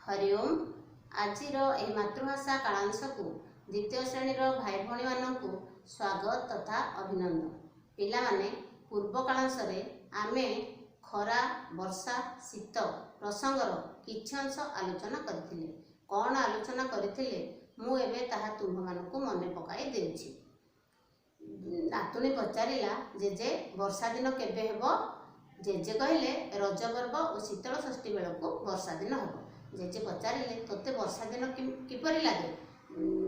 ହରିଓମ। ଆଜିର ଏହି ମାତୃଭାଷା କାଳାଂଶକୁ ଦ୍ୱିତୀୟ ଶ୍ରେଣୀର ଭାଇ ଭଉଣୀମାନଙ୍କୁ ସ୍ୱାଗତ ତଥା ଅଭିନନ୍ଦନ। ପିଲାମାନେ, ପୂର୍ବ କାଳାଂଶରେ ଆମେ ଖରା, ବର୍ଷା, ଶୀତ ପ୍ରସଙ୍ଗର କିଛି ଅଂଶ ଆଲୋଚନା କରିଥିଲେ। କ'ଣ ଆଲୋଚନା କରିଥିଲେ, ମୁଁ ଏବେ ତାହା ତୁମ୍ଭମାନଙ୍କୁ ମନେ ପକାଇ ଦେଉଛି। ନାତୁଣୀ ପଚାରିଲା, ଜେଜେ, ବର୍ଷା ଦିନ କେବେ ହେବ? ଜେଜେ କହିଲେ, ରଜ ପର୍ବ ଓ ଶୀତଳ ଷଷ୍ଠୀ ବେଳକୁ ବର୍ଷା ଦିନ ହେବ। ଜେଜେ ପଚାରିଲେ, ତୋତେ ବର୍ଷା ଦିନ କିପରି ଲାଗେ?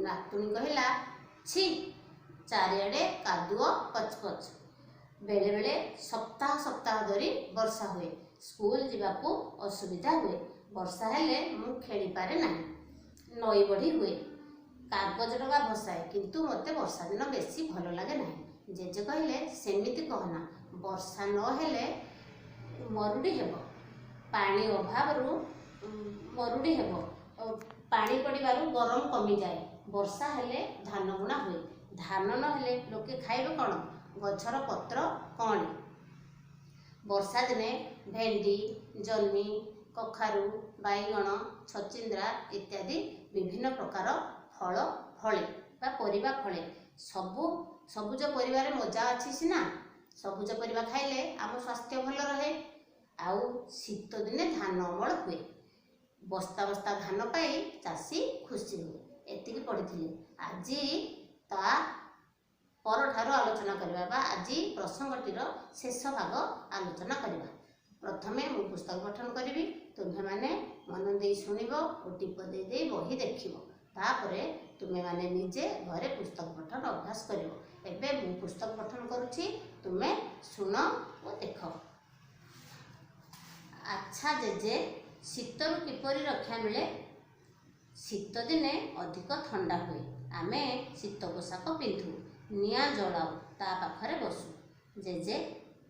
ନାତୁଣୀ କହିଲା, ଛି, ଚାରିଆଡ଼େ କାଦୁଅ ପଚପଚ। ବେଳେବେଳେ ସପ୍ତାହ ସପ୍ତାହ ଧରି ବର୍ଷା ହୁଏ। ସ୍କୁଲ ଯିବାକୁ ଅସୁବିଧା ହୁଏ। ବର୍ଷା ହେଲେ ମୁଁ ଖେଳିପାରେ ନାହିଁ। ନଈ ବଢ଼ି ହୁଏ, କାଗଜ ଡଙ୍ଗା ଭସାଏ। କିନ୍ତୁ ମୋତେ ବର୍ଷା ଦିନ ବେଶୀ ଭଲ ଲାଗେ ନାହିଁ। ଜେଜେ କହିଲେ, ସେମିତି କହନା। ବର୍ଷା ନହେଲେ ମରୁଡ଼ି ହେବ। ପାଣି ଅଭାବରୁ ମରୁଡ଼ି ହେବ। ପାଣି ପଡ଼ିବାରୁ ଗରମ କମିଯାଏ। ବର୍ଷା ହେଲେ ଧାନ ବୁଣା ହୁଏ। ଧାନ ନହେଲେ ଲୋକେ ଖାଇବେ କ'ଣ? ଗଛର ପତ୍ର କଅଁଳେ। ବର୍ଷା ଦିନେ ଭେଣ୍ଡି, ଜହ୍ନି, କଖାରୁ, ବାଇଗଣ, ଛଚିନ୍ଦ୍ରା ଇତ୍ୟାଦି ବିଭିନ୍ନ ପ୍ରକାର ଫଳ ଫଳେ ବା ପରିବା ଫଳେ। ସବୁ ସବୁଜ ପରିବାରେ ମଜା ଅଛି ସିନା। ସବୁଜ ପରିବା ଖାଇଲେ ଆମ ସ୍ୱାସ୍ଥ୍ୟ ଭଲ ରହେ। ଆଉ ଶୀତ ଦିନେ ଧାନ ଅମଳ ହୁଏ। ବସ୍ତା ବସ୍ତା ଧାନ ପାଇ ଚାଷୀ ଖୁସି ହୁଏ। ଏତିକି ପଢ଼ିଥିଲେ। ଆଜି ତା ପରଠାରୁ ଆଲୋଚନା କରିବା ବା ଆଜି ପ୍ରସଙ୍ଗଟିର ଶେଷ ଭାଗ ଆଲୋଚନା କରିବା। ପ୍ରଥମେ ମୁଁ ପୁସ୍ତକ ପଠନ କରିବି, ତୁମ୍ଭେମାନେ ମନ ଦେଇ ଶୁଣିବ ଓ ଟିପ ଦେଇ ଦେଇ ବହି ଦେଖିବ। ତାପରେ ତୁମେମାନେ ନିଜେ ଘରେ ପୁସ୍ତକ ପଠନ ଅଭ୍ୟାସ କରିବ। ଏବେ ମୁଁ ପୁସ୍ତକ ପଠନ କରୁଛି, ତୁମେ ଶୁଣ ଓ ଦେଖ। ଆଚ୍ଛା ଜେଜେ, ଶୀତରୁ କିପରି ରକ୍ଷା ମିଳେ? ଶୀତ ଦିନେ ଅଧିକ ଥଣ୍ଡା ହୁଏ। ଆମେ ଶୀତ ପୋଷାକ ପିନ୍ଧୁ, ନିଆଁ ଜଳାଉ, ତା ପାଖରେ ବସୁ। ଜେଜେ,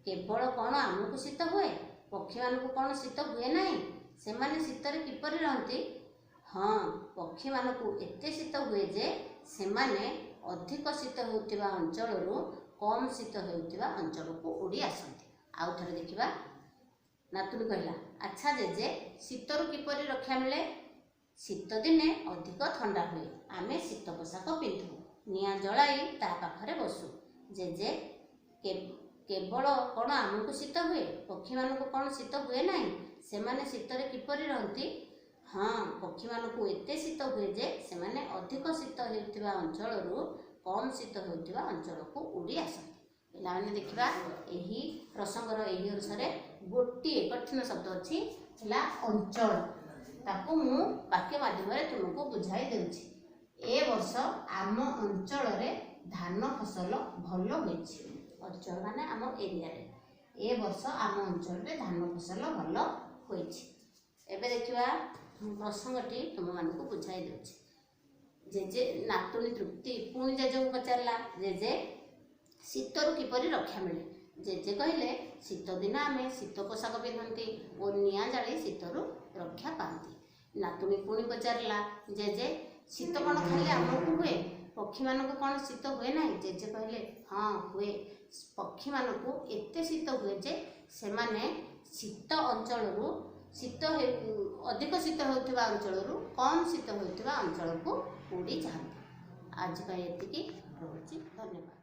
କେବଳ କ'ଣ ଆମକୁ ଶୀତ ହୁଏ? ପକ୍ଷୀମାନଙ୍କୁ କ'ଣ ଶୀତ ହୁଏ ନାହିଁ? ସେମାନେ ଶୀତରେ କିପରି ରହନ୍ତି? ହଁ, ପକ୍ଷୀମାନଙ୍କୁ ଏତେ ଶୀତ ହୁଏ ଯେ ସେମାନେ ଅଧିକ ଶୀତ ହେଉଥିବା ଅଞ୍ଚଳରୁ କମ୍ ଶୀତ ହେଉଥିବା ଅଞ୍ଚଳକୁ ଉଡ଼ି ଆସନ୍ତି। ଆଉ ଥରେ ଦେଖିବା। ନାତୁଣୀ କହିଲା, ଆଚ୍ଛା ଜେଜେ, ଶୀତରୁ କିପରି ରକ୍ଷା ମିଳେ? ଶୀତ ଦିନେ ଅଧିକ ଥଣ୍ଡା ହୁଏ। ଆମେ ଶୀତ ପୋଷାକ ପିନ୍ଧୁ, ନିଆଁ ଜଳାଇ ତା ପାଖରେ ବସୁ। ଜେଜେ, କେବଳ କ'ଣ ଆମକୁ ଶୀତ ହୁଏ? ପକ୍ଷୀମାନଙ୍କୁ କ'ଣ ଶୀତ ହୁଏ ନାହିଁ? ସେମାନେ ଶୀତରେ କିପରି ରହନ୍ତି? ହଁ, ପକ୍ଷୀମାନଙ୍କୁ ଏତେ ଶୀତ ହୁଏ ଯେ ସେମାନେ ଅଧିକ ଶୀତ ହେଉଥିବା ଅଞ୍ଚଳରୁ କମ୍ ଶୀତ ହେଉଥିବା ଅଞ୍ଚଳକୁ ଉଡ଼ି ଆସନ୍ତି। ପିଲାମାନେ, ଦେଖିବା ଏହି ପ୍ରସଙ୍ଗର ଏହି ଅଂଶରେ ଗୋଟିଏ କଠିନ ଶବ୍ଦ ଅଛି, ହେଲା ଅଞ୍ଚଳ। ତାକୁ ମୁଁ ବାକ୍ୟ ମାଧ୍ୟମରେ ତୁମକୁ ବୁଝାଇ ଦେଉଛି। ଏ ବର୍ଷ ଆମ ଅଞ୍ଚଳରେ ଧାନ ଫସଲ ଭଲ ହୋଇଛି। ଅଞ୍ଚଳ ମାନେ ଆମ ଏରିଆରେ। ଏ ବର୍ଷ ଆମ ଅଞ୍ଚଳରେ ଧାନ ଫସଲ ଭଲ ହୋଇଛି। ଏବେ ଦେଖିବା, ମୁଁ ପ୍ରସଙ୍ଗଟି ତୁମମାନଙ୍କୁ ବୁଝାଇ ଦେଉଛି। ଜେଜେ, ନାତୁଣୀ ତୃପ୍ତି ପୁଣି ଜେଜେଙ୍କୁ ପଚାରିଲା, ଜେଜେ, ଶୀତରୁ କିପରି ରକ୍ଷା ମିଳେ? ଜେଜେ କହିଲେ, ଶୀତ ଦିନ ଆମେ ଶୀତ ପୋଷାକ ପିନ୍ଧନ୍ତି ଓ ନିଆଁ ଜାଳି ଶୀତରୁ ରକ୍ଷା ପାଆନ୍ତି। ନାତୁଣୀ ପୁଣି ପଚାରିଲା, ଜେଜେ, ଶୀତ କ'ଣ ଖାଲି ଆମକୁ ହୁଏ? ପକ୍ଷୀମାନଙ୍କୁ କ'ଣ ଶୀତ ହୁଏ ନାହିଁ? ଜେଜେ କହିଲେ, ହଁ ହୁଏ। ପକ୍ଷୀମାନଙ୍କୁ ଏତେ ଶୀତ ହୁଏ ଯେ ସେମାନେ ଶୀତ ଅଞ୍ଚଳରୁ ଶୀତ ଅଧିକ ଶୀତ ହେଉଥିବା ଅଞ୍ଚଳରୁ କମ୍ ଶୀତ ହେଉଥିବା ଅଞ୍ଚଳକୁ ଉଡ଼ି ଯାଆନ୍ତି। ଆଜି ପାଇଁ ଏତିକି ରହୁଛି। ଧନ୍ୟବାଦ।